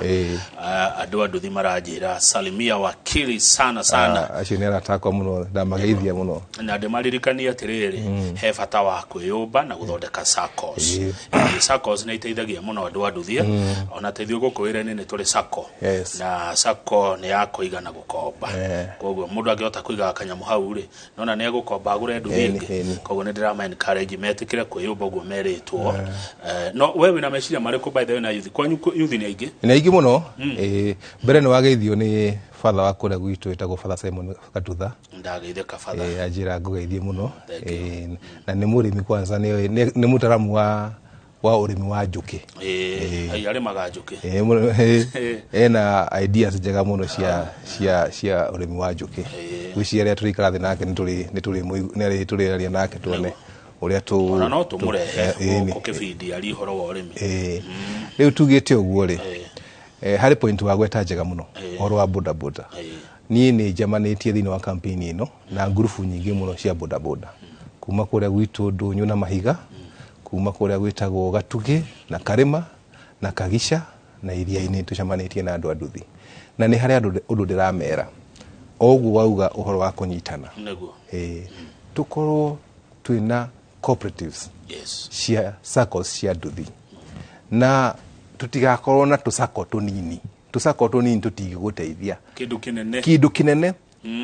Andũ a nduthi maranjĩra salimia wakili sana sana. Ah, acio nĩ arata akwa mũno, ndamageithia mũno. Na ndĩmaririkanie atĩrĩrĩ, he bata wa kwĩyũmba na gũthondeka SACCOs. SACCOs nĩ iteithagia mũno andũ a nduthi. Ona ta ithuĩ gũkũ wĩra-inĩ nĩ tũrĩ SACCO. Na SACCO nĩ ya kũiga na gũkomba. Koguo mũndũ angĩhota kũiga kanyamũ hau rĩ, nona nĩ egũkomba agũre nduthi ĩngĩ. Koguo nĩ ndĩrama encourage metĩkĩre kwĩyũmba ũguo merĩtwo. No we wĩna meciria marĩkũ, by the way, na youth kwanyu youth nĩ aingĩ? Nĩ aingĩ mũno. Mbere nĩ wageithio nĩ batha wa kũrĩa gwitũ wĩtagwo Father Simon Gatutha. Ndageithĩka, batha. Anjĩra ngũgeithie mũno. Thank you. Na nĩ mũrĩmi kwanza, nĩ mũtaramu wa ũrĩmi wa njũkĩ. Ai, arĩmaga njũkĩ? Ena ideas njega mũno cia ũrĩmi wa njũkĩ. Gwĩciria rĩrĩa tũrĩikara thĩ nake nĩ tũrĩaria nake tuone ũrĩa tũ Ona no tũmũrehe ĩni. gũkũ kĩbindi ari ũhoro wa ũrĩmi. Rĩu tugĩte ũguo rĩ, harĩ point wagweta njega mũno, ũhoro wa boda boda. Niĩ nĩ njemanĩtie thĩinĩ wa campaign ĩno na ngurubu nyingĩ mũno cia boda boda kuma kũrĩa gwitũ Ndũnyũ na Mahiga, kuma kũrĩa gwĩtagwo Gatugĩ na Karĩma na Kagica na Iria-inĩ. Tũcemanĩtie na andũ a nduthi na nĩ harĩ andũ ũndũ ndĩramera o ũguo wauga ũhoro wa kũnyitana. Tũkorwo twĩna cooperatives cia SACCOs cia nduthi na tũtigakorwo na tũsacco tũnini. Tũsacco tũnini tũtingĩgũteithia. Kĩndũ kĩnene. Kĩndũ kĩnene.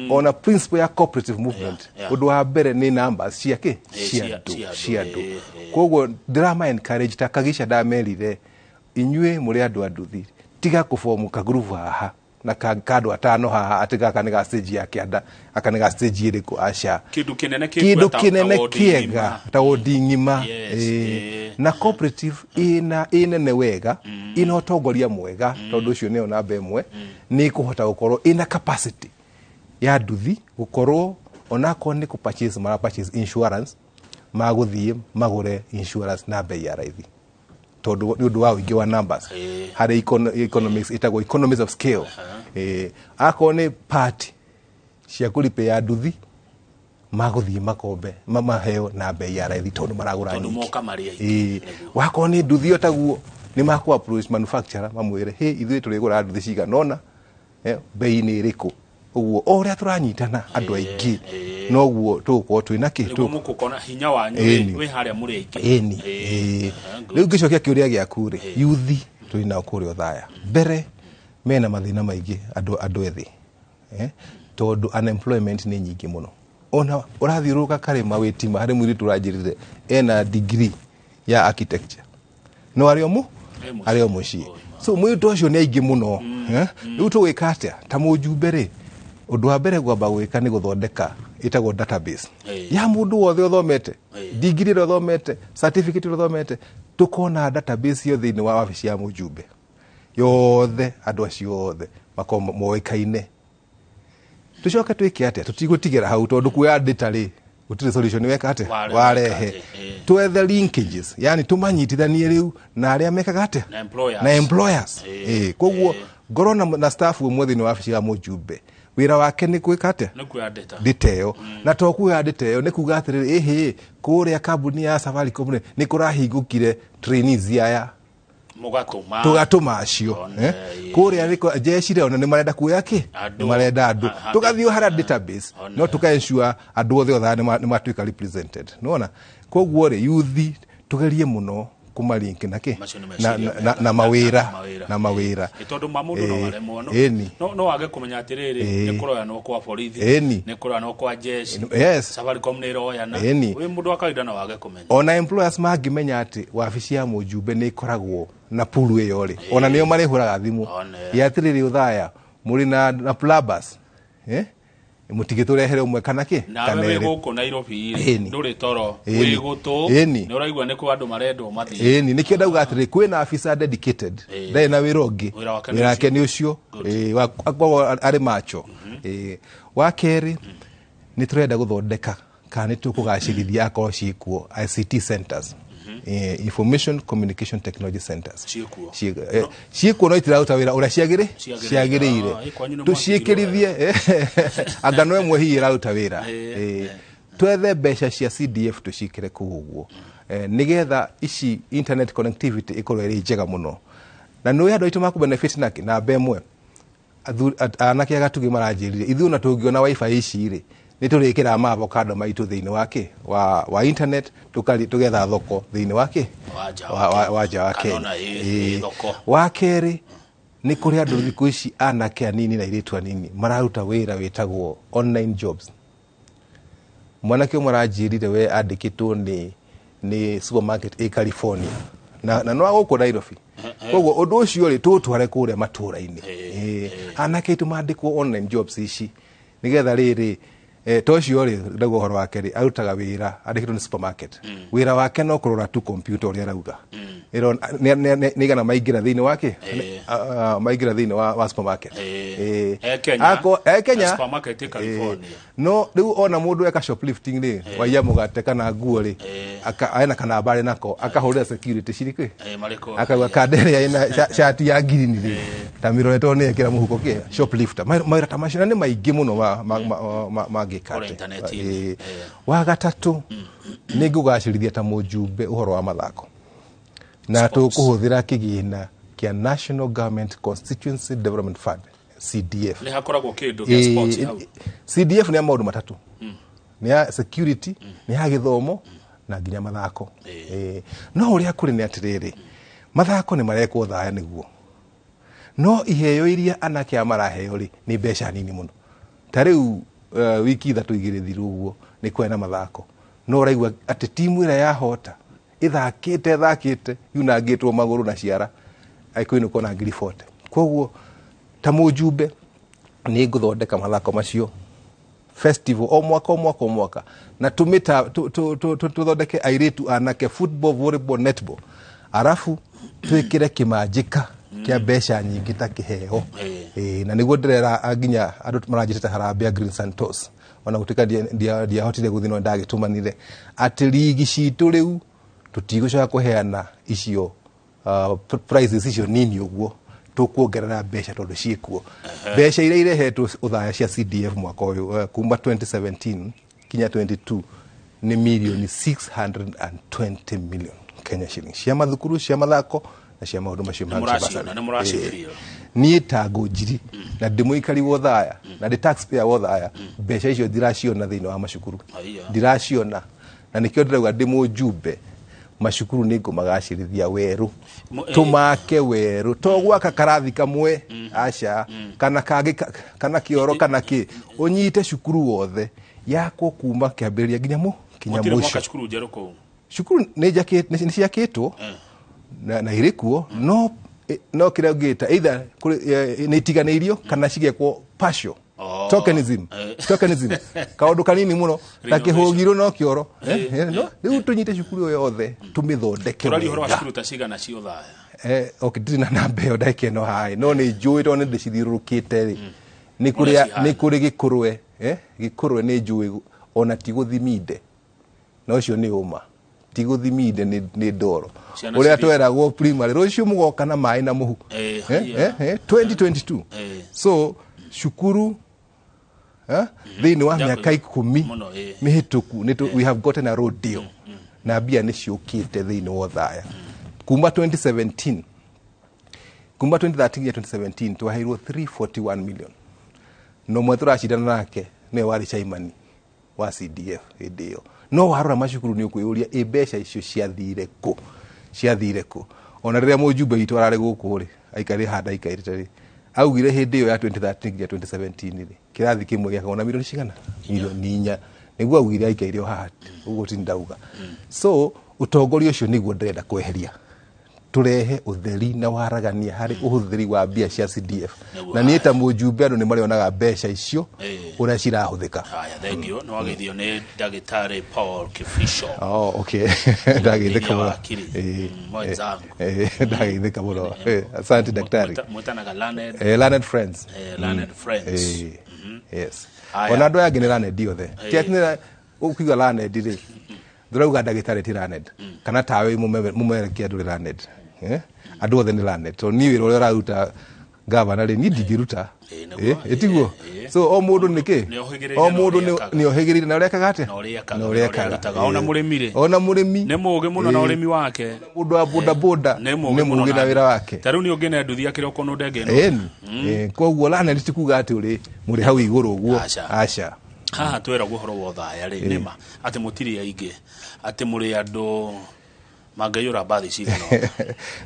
Ona principle ya cooperative movement, ũndũ wa mbere nĩ numbers cia kĩ? Cia andũ. Cia andũ. Cia andũ. Koguo ndĩrama encourage ta Kagica, ndamerire, inyuĩ mũrĩ andũ a nduthi, tiga kũbomu kagurubu haha na kandũ atano haha atĩ gaka nĩ ga stage ya kĩanda, gaka nĩ ga stage ĩrĩkũ, aca. Kĩndũ kĩnene. Kĩndũ ta kĩnene wodi kĩega ng'ima. Ta wodi ng'ima. Na cooperative ĩna ĩnene wega, ĩna ũtongoria mwega, tondũ ũcio nĩyo namba ĩmwe, nĩ ĩkũhota gũkorwo ĩna capacity ya nduthi gũkorwo onakorwo nĩ kũ purchase, mara purchase insurance, magũthiĩ magũre insurance na bei ya raithi tondũ nĩ ũndũ wa ũingĩ wa numbers. Harĩ economics ĩtagwo economies of scale. Akorwo nĩ part cia kũripĩa nduthi, magũthiĩ makombe maheo na bei ya raithi tondũ maragũra Tondũ nyingĩ. moka marĩ aingĩ. Wakorwo nĩ nduthi o taguo, nĩ makũ approach manufacturer mamwĩre, "Hey, ithuĩ tũrĩgũra nduthi cigana ũna, bei nĩ ĩrĩkũ?" Ũguo o ũrĩa tũranyitana andũ aingĩ, noguo tũgũkorwo twĩna kĩ. Nĩguo mũkũkona hinya wanyu wĩ harĩa mũrĩ aingĩ. Ĩni. Good. Rĩu ngĩcokia kĩũria gĩaku rĩ, yuthi tũrĩ nao kũrĩa Othaya mbere mena mathĩna maingĩ, andũ ethĩ, tondũ unemployment nĩ nyingĩ mũno. Ona ũrathiũrũrũka karĩma wĩtima, harĩ mũirĩtu ũranjĩrire ena degree ya architecture no arĩ o mũ E mũciĩ. Arĩ o mũciĩ. So mũirĩtu ũcio nĩ aingĩ mũno, eh? Rĩu tũgwĩka atĩa ta mũjumbe rĩ? Ũndũ wa mbere gwamba gwĩka nĩ gũthondeka ĩtagwo database ya mũndũ wothe ũthomete, degree ĩrĩa ũthomete, certificate ĩrĩa ũthomete. Tũkona database ĩyo thĩinĩ wa wabici ya mũjumbe yothe, andũ acio othe makorwo moĩkaine. Tũcoke twĩke atĩa? Tũtigũtigĩra hau tondũ kuoya data rĩ, gũtirĩ solution weka atĩa. Warehe. Warehe. Atĩa, Twethe linkages, yani tũmanyitithanie rĩu na arĩa mekaga atĩa? Na employers. Na employers. Koguo ngorwo na staff ũmwe thĩinĩ wa wabici ya mũjumbe, wĩra wake nĩ gwĩka atĩa? Nĩ kuoya data. Data ĩyo. Na to kuoya data ĩyo, nĩ kuga atĩrĩrĩ, ĩhĩ, kũrĩa kambuni ya Safaricom rĩ, nĩ kũrahingũkire trainees aya. Mũgatũma. Tũgatũma acio. One, Kũrĩa jeshi rĩ, ona nĩ marenda kuoya kĩ? Andũ. Nĩ marenda andũ. Tũgathiĩ harĩa database, One. no tũka ensure andũ othe othe nĩ matuĩka represented. Nĩwona? Koguo rĩ, yuthi tũgerie mũno kũmalink na kĩ? Macio nĩ Na, meciria na, mega. na mawĩra. Na mawĩra. Na mawĩra. Tondũ ma mũndũ no aremwo no no wage kũmenya atĩrĩrĩ, nĩ kũroyanwo kwa borithi, nĩ kũroyanwo kwa jeshi, Safaricom nĩ ĩroyana. Wĩ mũndũ wa kawaida no wage kũmenya. Ona employers mangĩmenya atĩ wabici ya mũjumbe nĩ ĩkoragwo na pool ĩyo rĩ, ona nĩo marĩhũraga thimũ One. ya atĩrĩrĩ, "Ũthaya mũrĩ na plumbers, eh? Mũtigĩtũrehere ũmwe kana kĩ?" Nawe Kana wĩ erĩ. gũkũ Nairobi rĩ, ndũrĩ toro, wĩ gũtũ, nĩ ũraigua nĩ kwa andũ marendwo mathiĩ. Ĩni, nĩkĩo ndauga atĩrĩ, kwĩna afisa dedicated, ndarĩ na wĩra ũngĩ. Wĩra wake nĩ Wĩra wake nĩ ũcio. Akoragwo arĩ macho. Wa kerĩ, nĩ tũrenda gũthondeka kana nĩ tũkũgacĩrithia akorwo ciĩkuo ICT centers, information communication technology centers. Ciĩkuo. Ciĩkuo no itiraruta wĩra ũrĩa ciagĩrĩ Ciagĩrĩire. ciagĩrĩire. Ah, kwanyu nĩ Tũciĩkĩrithie anga no ĩmwe hihi ĩraruta wĩra. Twethe mbeca cia CDF tũciĩkĩre kũu ũguo, nĩgetha ici internet connectivity ĩkorwo ĩrĩ njega mũno. Na nĩ andũ aitũ makũ benefit nake namba ĩmwe anake a Gatugi maranjĩrire ithuĩ ona tũngĩona wifi ici rĩ, nĩ tũrĩkĩraga maavocado maitũ thĩinĩ wa kĩ wa internet, tũgetha thoko thĩinĩ wa kĩ Wa nja wa nja wa Kana Kenya. ona ĩ thoko. Wa kerĩ, nĩ kũrĩ andũ thikũ ici anake anini na airĩtu anini mararuta wĩra wĩtagwo online jobs. Mwanake ũmwe aranjĩrire we andĩkĩtwo nĩ supermarket ĩ California na no gũkũ Nairobi. Koguo ũndũ ũcio rĩ, tũtware kũrĩa matũra-inĩ. Anake aitũ mandĩkwo online jobs ici nĩgetha rĩrĩ, to ũcio rĩ, ndauga ũhoro wake rĩ, arutaga wĩra andĩkĩtwo nĩ supermarket. Wĩra wake no kũrora tu computer ũrĩa arauga. Nĩ igana maingĩra thĩinĩ wake, maingĩra thĩinĩ wa supermarket. E Kenya. E Kenya. Na supermarket ĩ California. No rĩu ona mũndũ eka shoplifting rĩ, waiya mũgate kana nguo rĩ, ena kanamba arĩ nako, akahũrĩra security cirĩ Marĩkũ? Akauga kanda ĩrĩa ĩna cati ya ngirini rĩ, ta mĩrore tondũ nĩ ekĩra mũhuko kĩ shoplifter. Mawĩra ta macio na nĩ maingĩ mũno mangĩka Kũrĩa atĩ. intaneti-inĩ. Wa gatatũ, nĩ ngũgacĩrithia ta mũjumbe ũhoro wa mathako na Sports. Tũkũhũthĩra kĩgĩna kĩa National Government Constituency Development Fund, CDF. Nĩ hakoragwo kĩndũ gĩa sports hau? CDF nĩ ya maũndũ matatũ, nĩ ya security, nĩ ya gĩthomo na nginya mathako. No ũrĩa kũrĩ nĩ atĩrĩrĩ, mathako nĩ marekwo thaya nĩguo, no iheo iria anake aya maraheo rĩ, nĩ mbeca nini mũno. Ta rĩu wiki 3 2 thiru ũguo nĩ kwarĩ na mathako, no ũraigua atĩ timu ĩrĩa yahota ĩthakĩte ĩthakĩte yunangĩtwo magũrũ na ciara aikũinũkwo na ngiri 40. Koguo ta mũjumbe nĩ ngũthondeka mathako macio festival o mwaka o mwaka o mwaka, na tũmĩta tũthondeke airĩtu anake football, volleyball, netball, arabu twĩkĩre kĩmanjĩka kĩa mbeca nyingĩ ta kĩheo. Na nĩguo ndĩrera nginya andũ maranjĩtĩte harambee ya Green Santos, ona gũtuĩka ndiahotire gũthiĩ no ndagĩtũmanire atĩ rigi citũ rĩu tũtigũcoka kũheana icio prizes icio nini ũguo, tũkuongerera mbeca tondũ ciĩkuo. Mbeca iria irehetwo ũthaya cia CDF mwaka ũyũ, kuma 2017 kinya 22 nĩ mirioni 620 million Kenya shillings cia mathukuru, cia mathako na cia maũndũ macio mangĩ cia Nĩmũraciona, bursary. Nĩmũracifeel. Niĩ ta Ngũnjiri na ndĩ mũikari wa Othaya na ndĩ taxpayer wa Othaya, mbeca icio ndiraciona thĩinĩ wa macukuru. Aiya. Ndiraciona, na nĩkĩo ndĩrauga ndĩ mũjumbe macukuru nĩ ngũmagacĩrithia werũ. Tũmake werũ, to gwaka karathi kamwe, aca, kana kangĩ kana kĩoro kana kĩ, ũnyite cukuru wothe yakwo kuma kĩambĩrĩria nginya kinya Mũtirĩ mũico. mwaka cukuru njerũ kũu? Cukuru nĩ ciakĩtwo na irĩ kuo, no kĩrĩa ũngĩta either nĩ itiganĩirio kana cigekwo partial. Oh. Tokenism. Tokenism, kaũndũ kanini mũno ta Renovation. kĩhũngirwo no kĩoro. No, rĩu tũnyite cukuru ĩyo yothe tũmĩthondeke Tũraria ũhoro wa wega. cukuru ta cigana cia Othaya? Okay, ndirĩ na namba ĩyo ndagĩka ĩno haĩ, no nĩ njũĩ tondũ nĩ ndĩcithiũrũrũkĩte rĩ, nĩ Ũrĩa kũrĩa cihana. Nĩ kũrĩ gĩkũrwe, gĩkũrwe nĩ njũĩ ona ti gũthiminde, na ũcio nĩ ũma ti gũthiminde, nĩ ndoro. Ciana Ũrĩa tweragwo primary, rũciũ mũgoka na maĩ na mũhu. 2022. So cukuru thĩinĩ wa mĩaka 10 Mũno, eh. mĩhĩtũku we have gotten a road deal na mbia nĩ ciũkĩte thĩinĩ wa Othaya kuma 2017, kuma 2013 nginya 2017 twaheirwo 341 million, no mwe tũracindana nake nĩwe warĩ chairman wa CDF hĩndĩ ĩyo. No warora macukuru nĩ ũkwĩyũria ĩ mbeca icio ciathire kũ, ciathire kũ? Ona rĩrĩa mũjumbe witũ ararĩ gũkũ rĩ, aikarĩ handũ aikarĩte rĩ, augire hĩndĩ ĩyo ya 2013 nginya 2017 rĩ, kĩrathi kĩmwe gĩakagwo na milioni cigana? Milioni 4 nĩguo augire aikaire o haha ũguo ti ndauga. So ũtongoria ũcio nĩguo ndĩrenda kweheria, tũrehe ũtheri na waragania harĩ ũhũthĩri wa mbia cia CDF. Nĩguo. Na niĩ ta mũjumbe andũ nĩ marĩonaga mbeca icio ũrĩa cirahũthĩka. Haya, thengio, nĩ wageithio nĩ ndagĩtarĩ Paul Kifico. Oh, okay. Ndageithĩka Nĩ mũno. wakiri. Mwenzangu. Ndageithĩka mũno. Asante daktari. Mwĩtanaga learned, Learned friends. Learned friends. Yes. Haya. Ona andũ aya angĩ nĩ learned othe. Ti atĩ ũkiuga learned rĩ, ndũrauga ndagĩtarĩ ti learned kana tawe mũmerekia ndũrĩ learned. Andũ othe nĩ learned tondũ niĩ wĩra ũrĩa ũraruta Gavana rĩ, niĩ ndingĩruta. Ĩĩ, nĩguo, Ĩtiguo? Ĩĩ. So o mũndũ nĩkĩ Nĩohĩgĩrĩire o na mũndũ ũrĩa ekaga. nĩohĩgĩrĩire na ũrĩa ekaga atĩa? Na ũrĩa ekaga, Na na ũrĩa ũrĩa ekaga. arutaga. Ona mũrĩmi rĩ, Ona mũrĩmi nĩ mũũgĩ mũno na ũrĩmi wake. Mũndũ wa boda boda nĩ mũũgĩ mũno nĩ mũũgĩ na wĩra wake. Ta rĩu nĩ ũngĩne nduthi akĩrĩ okorwo ndenge ĩno. Ĩni. Koguo laneti ti kuga atĩ ũrĩ mũrĩ hau igũrũ ũguo. Aca. Aca. Haha tweragwo ũhoro wa ũthaya rĩ, nĩma atĩ mũtirĩ aingĩ, atĩ mũrĩ andũ mangĩiyũra mbathi cigana ũna?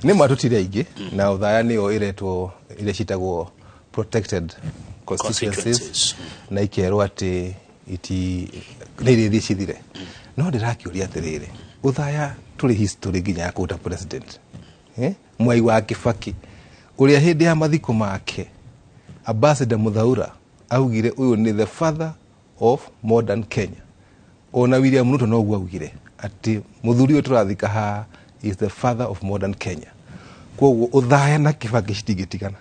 Nĩ ma tũtirĩ aingĩ, na Ũthaya nĩyo ĩretwo iria ciĩtagwo protected constituencies. Constituencies. Na ikerwo atĩ iti nĩ irĩthiĩ cithire, no ndĩrakĩũria atĩrĩrĩ, Ũthaya tũrĩ history nginya ya kũruta president, eh? Mwai wa Kĩbakĩ, ũrĩa hĩndĩ ya mathiko make Ambassador Muthaura augire ũyũ nĩ the father of modern Kenya. Ona William Ruto noguo augire atĩ mũthuri ũyũ tũrathika haha is the father of modern Kenya. Koguo Ũthaya na Kĩbakĩ citingĩtigana.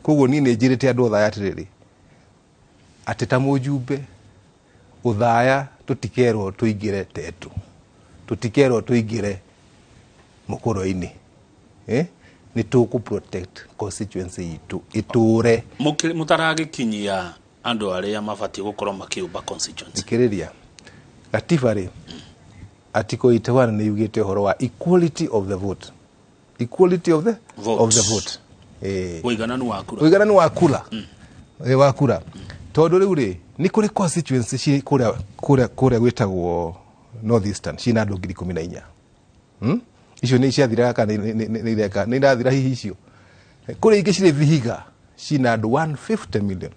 Koguo niĩ nĩ njĩrĩte andũ Ũthaya atĩrĩrĩ, atĩ ta mũjumbe Ũthaya tũtikerwo tũingĩre tetu, tũtikerwo tũingĩre mũkũro-inĩ, eh? Nĩ tũkũ protect constituency itũ ĩtũre. Mũtaragĩkinyia andũ arĩa mabatiĩ gũkorwo makĩũmba constituency. Thikĩrĩria, gatiba rĩ, article 81 nĩ yugĩte ũhoro wa equality of the vote, equality of the Vote. Of the vote. Ũigananu wa kura. Ũigananu wa kura. Wa kura, tondũ rĩu rĩ, nĩ kũrĩ constituency ci kũrĩa gwĩtagwo North Eastern cina andũ 14,000. Icio nĩ ciathiraga kana nĩ ireka, nĩ irathira hihi icio? Kũrĩ ingĩ cirĩ Vihiga cina andũ 150 million.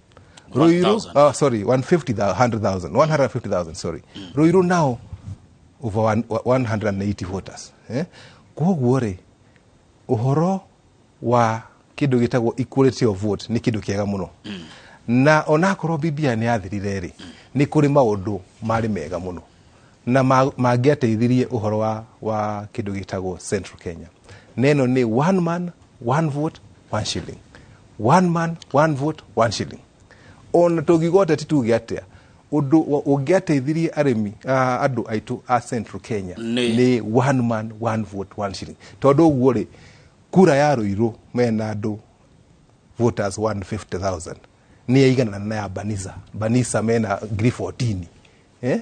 Ruiru. 1,000. Oh, sorry, 150 100,000, 150,000, sorry. Ruiru nao over 180 voters, eh? Koguo rĩ, ũhoro wa kĩndũ gĩtagwo equality of vote nĩ kĩndũ kĩega mũno, na onakorwo BBI nĩ yathirire rĩ, nĩ kũrĩ maũndũ marĩ mega mũno na mangĩateithirie ũhoro wa kĩndũ gĩtagwo Central Kenya. Neno nĩ one man, one vote, one shilling, one man, one vote, one shilling. Ona tũngiuga ũteti tuge atĩa, ũndũ ũngĩateithirie arĩmi, andũ aitũ a Central Kenya nĩ one man, one vote, one shilling, tondũ ũguo rĩ, kura ya Ruiru mena andũ voters 150,000 nĩ yaiganana na ya Banisa. Banisa mena ngiri 14, eh?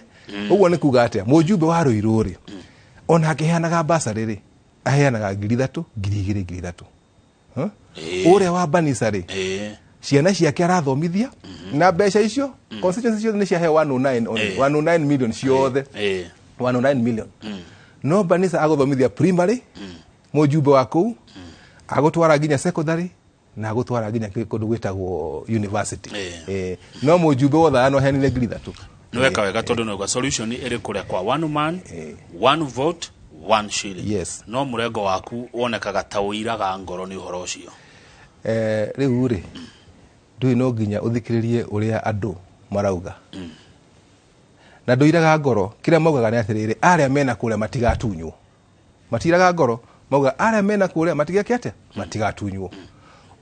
Ũguo nĩ kuga atĩa? Mũjumbe wa Ruiru rĩ, ona akĩheanaga basarĩ rĩ, aheanaga 3,000, 2,000, 3,000. Huh? Ũrĩa wa Banisa rĩ, ciana ciake arathomithia na mbeca icio. Constituency ciothe nĩ ciaheo 109 only, 109 million ciothe. 109 million, no Banisa agũthomithia primary, mũjumbe wa kũu agũtwara nginya secondary na agũtwara nginya kũndũ gwĩtagwo university. No mũjumbe wothe no aheanire 3,000. Nĩ weka wega, tondũ nauga solution ĩrĩ kũrĩa kwa one man, one vote, one shilling. Yes. No mũrengo waku wonekaga ta ũiraga ngoro nĩ ũhoro ũcio. Rĩu rĩ, ndũĩ no nginya ũthikĩrĩrie ũrĩa andũ marauga, na ndũiraga ngoro. Kĩrĩa maugaga nĩ atĩrĩrĩ, arĩa mena kũrĩa matigatunywo. Matiraga ngoro, mauga arĩa mena kũrĩa matigeke atĩa? Matigatunywo.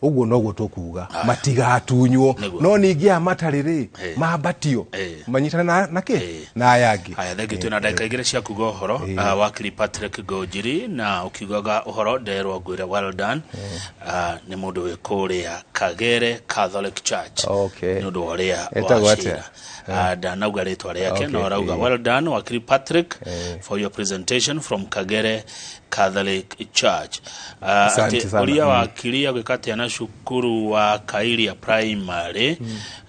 Ũguo noguo tũkuga, matigatunywo. Nĩguo. No ningĩ aya matarĩ rĩ, mambatio, manyitane na kĩ na aya angĩ. Haya, thengi. Twĩna ndagĩka 2 cia kuga ũhoro. Wakiri Patrick Ngũnjiri, na ũkiugaga ũhoro nderwo ngwĩre well done. Nĩ mũndũ wĩ kũrĩa Kagere Catholic Church. Nĩ ũndũ wa ũrĩa Etagwo wacira. atĩa? Ndanauga rĩtwa rĩake. No arauga well done, wakiri Patrick, for your presentation from Kagere Catholic Church. Asante Atĩ sana. ũria wakiri agwĩka atĩa na cukuru wa Kairia Primary?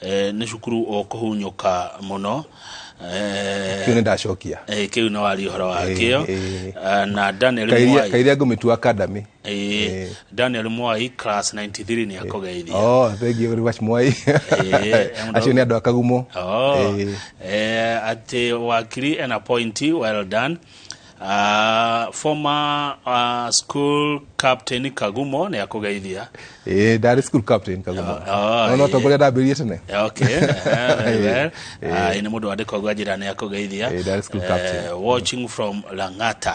Nĩ cukuru ũkũhunyũka mũno. Kĩu nĩ ndacokia. Kĩu no warie ũhoro wakĩo. Na Daniel Kairia Mwai. Kairia ngũmĩtua academy. Daniel Mwai, class 93, nĩ akũgeithia. Oh, thank you very much, Mwai. Acio nĩ andũ a Kagumo. Oh, atĩ wakiri ena point, well done. Former school captain Kagumo nĩ akũgeithia. Ndarĩ school captain Kagumo. Oh, No tongoria ndambĩrĩrie tene. Okay, very well. Nĩ mũndũ wandĩkwo gwa njĩra nĩ akũgeithia. Ndarĩ school captain. Watching from Lang'ata.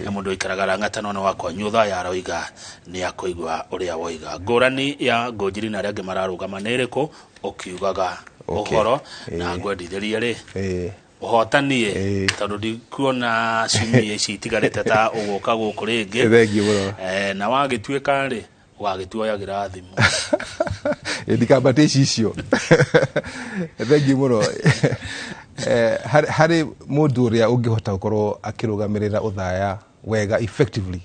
Nĩ mũndũ ũikaraga Lang'ata, no nĩ wakwa nyutha ya aroiga nĩ akũigua ũrĩa woiga. Ngũrani ya Ngũnjiri na arĩa angĩ mararũgama nĩ ĩrĩkũ ũkiugaga ũhoro na ngwendithĩrie rĩ ũhotanie, tondũ ndikuona ciumia ici itigarĩte ta ũgũka gũkũ rĩngĩ. Thengiũ mũno. Na wagĩtuĩka rĩ, Ũgagĩtuoyagĩra thimũ. Ndikambate ici icio. Thengiũ mũno. Harĩ mũndũ ũrĩa ũngĩhota gũkorwo akĩrũgamĩrĩra Othaya wega effectively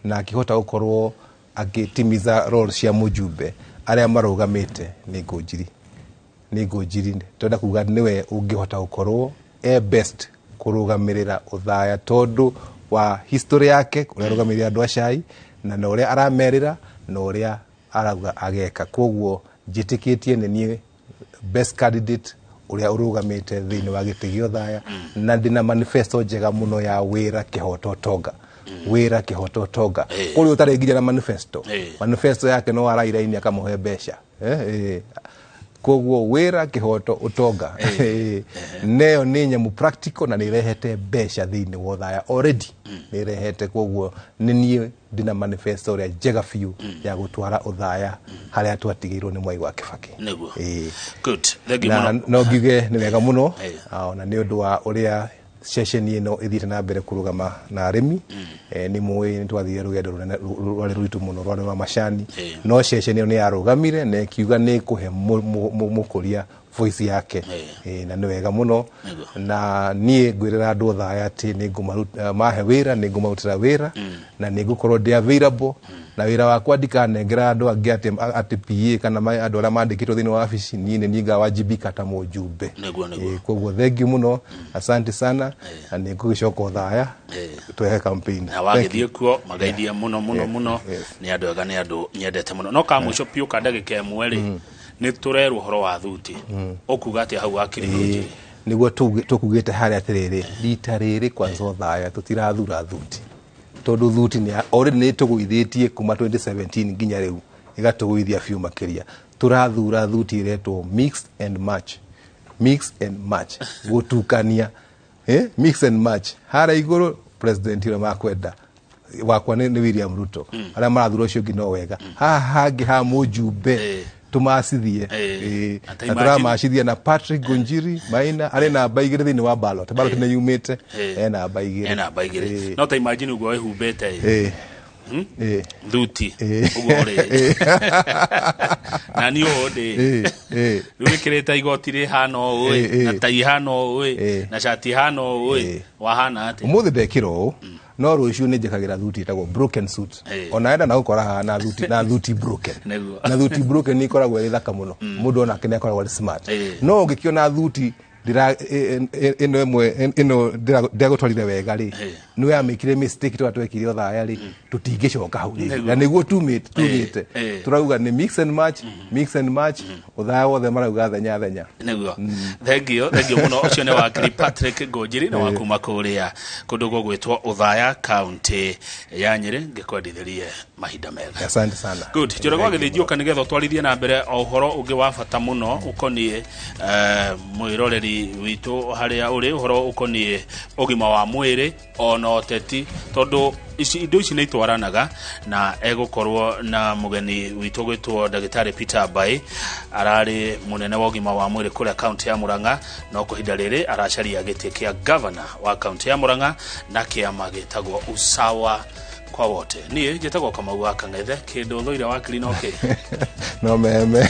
na akĩhota gũkorwo agĩtimiza role cia mũjumbe arĩa marũgamĩte nĩ Ngũnjiri. Nĩ Ngũnjiri, tũrenda kuga nĩwe ũngĩhota gũkorwo e best kũrũgamĩrĩra Othaya tondũ wa history yake, ũrĩa arũgamĩrĩire andũ a cai na ũrĩa aramerĩra na ũrĩa arauga ageka. Koguo njĩtĩkĩtie nĩ niĩ best candidate ũrĩa ũrũgamĩte thĩinĩ wa gĩtĩ gĩa Othaya, na ndĩna manifesto njega mũno ya wĩra, kĩhoto, ũtonga. Wĩra, kĩhoto, ũtonga. Kũrĩ ũtarĩ nginya na manifesto, manifesto yake no arairaini akamũhe mbeca. Koguo wĩra, kĩhoto, ũtonga, neyo nĩ nyamũ practical na nĩ ĩrehete mbeca thĩinĩ wa Othaya already, nĩ ĩrehete. Koguo nĩ niĩ ndĩna manifesto ĩrĩa njega biũ ya gũtwara Othaya harĩa twatigĩirwo nĩ Mwai wa Kĩbakĩ. Nĩguo. Good, thank you Na mũno. No ngiuge nĩ wega mũno, ona nĩ ũndũ wa ũrĩa ceceni ĩno ĩthiĩte na mbere kũrũgama na arĩmi. Nĩ mũĩ nĩ twathire rũgendo rũnene rwarĩ rũritũ mũno, rwarĩ rwa macani, no ceceni ĩyo nĩ yarũgamire na ĩkiuga nĩ ĩkũhe mũkũria voice yake. Na nĩ wega mũno. Na niĩ ngwĩrĩra andũ Othaya atĩ nĩ ngũmaruta, mahe wĩra nĩ ngũmarutĩra wĩra, na nĩ ngũkorwo ndĩ available na wĩra wakwa ndikanengera andũ angĩ atĩ PA kana andũ arĩa mandĩkĩtwo thĩinĩ wa wabici. Niĩ nĩ niĩ ngawajibika ta mũjumbe. Nĩguo, nĩguo. Koguo thengiũ mũno, asante sana, na nĩ ngũgĩcoka Othaya twehe campaign. Na wagĩthiĩ kuo magaithie mũno mũno mũno. Nĩ andũ ega, nĩ andũ nyendete mũno. No ka mũico biũ, ka ndagĩka 1 rĩ, nĩ tũrerwo ũhoro wa thuti. Ũkuga atĩa hau, wakiri Ngũnjiri? Nĩguo tũkugĩte harĩa atĩrĩrĩ, rita rĩrĩ kwanza Othaya tũtirathura thuti, tondũ thuti nĩ already nĩ tũgũithĩtie kuma 2017 nginya rĩu, ĩgatũgũithia biũ makĩria. Tũrathura thuti ĩretwo mix and match, mix and match, gũtukania, mix and match. Harĩa igũrũ president ũrĩa makwenda wakwa nĩ William Ruto, arĩa marathura ũcio ũngĩ no wega. Haha hangĩ ha mũjumbe tũmacithie. Ata Na imagine. Tũramacithia na Patrick Ngunjiri Maina arĩ namba 2 thĩinĩ wa ballot. Ballot nĩ yumĩte, e namba 2. E namba 2. No ta imagine ũguo wĩhumbĩte thuti ũguo rĩ, na niĩ ũũ ndĩ rĩu wĩkĩrĩte igoti rĩhana ũũ ĩ, na tai ihana ũũ ĩ, na cati ihana ũũ ĩ, wahana atĩa? Ũmũthĩ ndekĩra ũũ, no rũciũ nĩ njĩkagĩra thuti ĩtagwo broken suit. Ona enda na gũkora haha na thuti, na thuti broken. Na thuti broken nĩ ikoragwo ĩrĩ thaka mũno, mũndũ onake nĩ akoragwo arĩ smart. No ũngĩkĩona thuti ndĩra ĩno ĩmwe ĩno ndĩragũtwarire wega rĩ, nĩ wamĩkire mistake tũrĩa twekire Othaya rĩ, tũtingĩcoka hau rĩngĩ. Na nĩguo tumĩte tũrauga nĩ mix and match, mix and match. Othaya wothe marauga thenya thenya. Nĩguo, thengio, thengio mũno. Ũcio nĩ wakiri Patrick Ngũnjiri, na wa kuma kũrĩa kũndũ gũgwĩtwo Othaya, kaunti ya Nyĩrĩ. Ngĩkwendithĩrie mahinda mega. Asante sana. Good. Njoroge wa Gĩthĩnji ũka nĩgetha ũtwarithie na mbere o ũhoro ũngĩ wa bata mũno ũkoniĩ mwĩroreri witũ harĩa ũrĩ, ũhoro ũkoniĩ ũgima wa mwĩrĩ ona ũteti, tondũ ici indo ici nĩ itwaranaga. Na egũkorwo na mũgeni witũ gwĩtwo ndagĩtarĩ Peter Mbai, ararĩ mũnene wa ũgima wa mwĩrĩ kũrĩa kaunti ya Murang'a, no kwa ihinda rĩrĩ aracaria gĩtĩ kĩa gavana wa kaunti ya Murang'a na kĩama gĩtagwo Usawa kwa Wote. Niĩ njĩtagwo Kamau wa Kang'ethe. Kĩndũ thũire wakiri no kĩ No meme.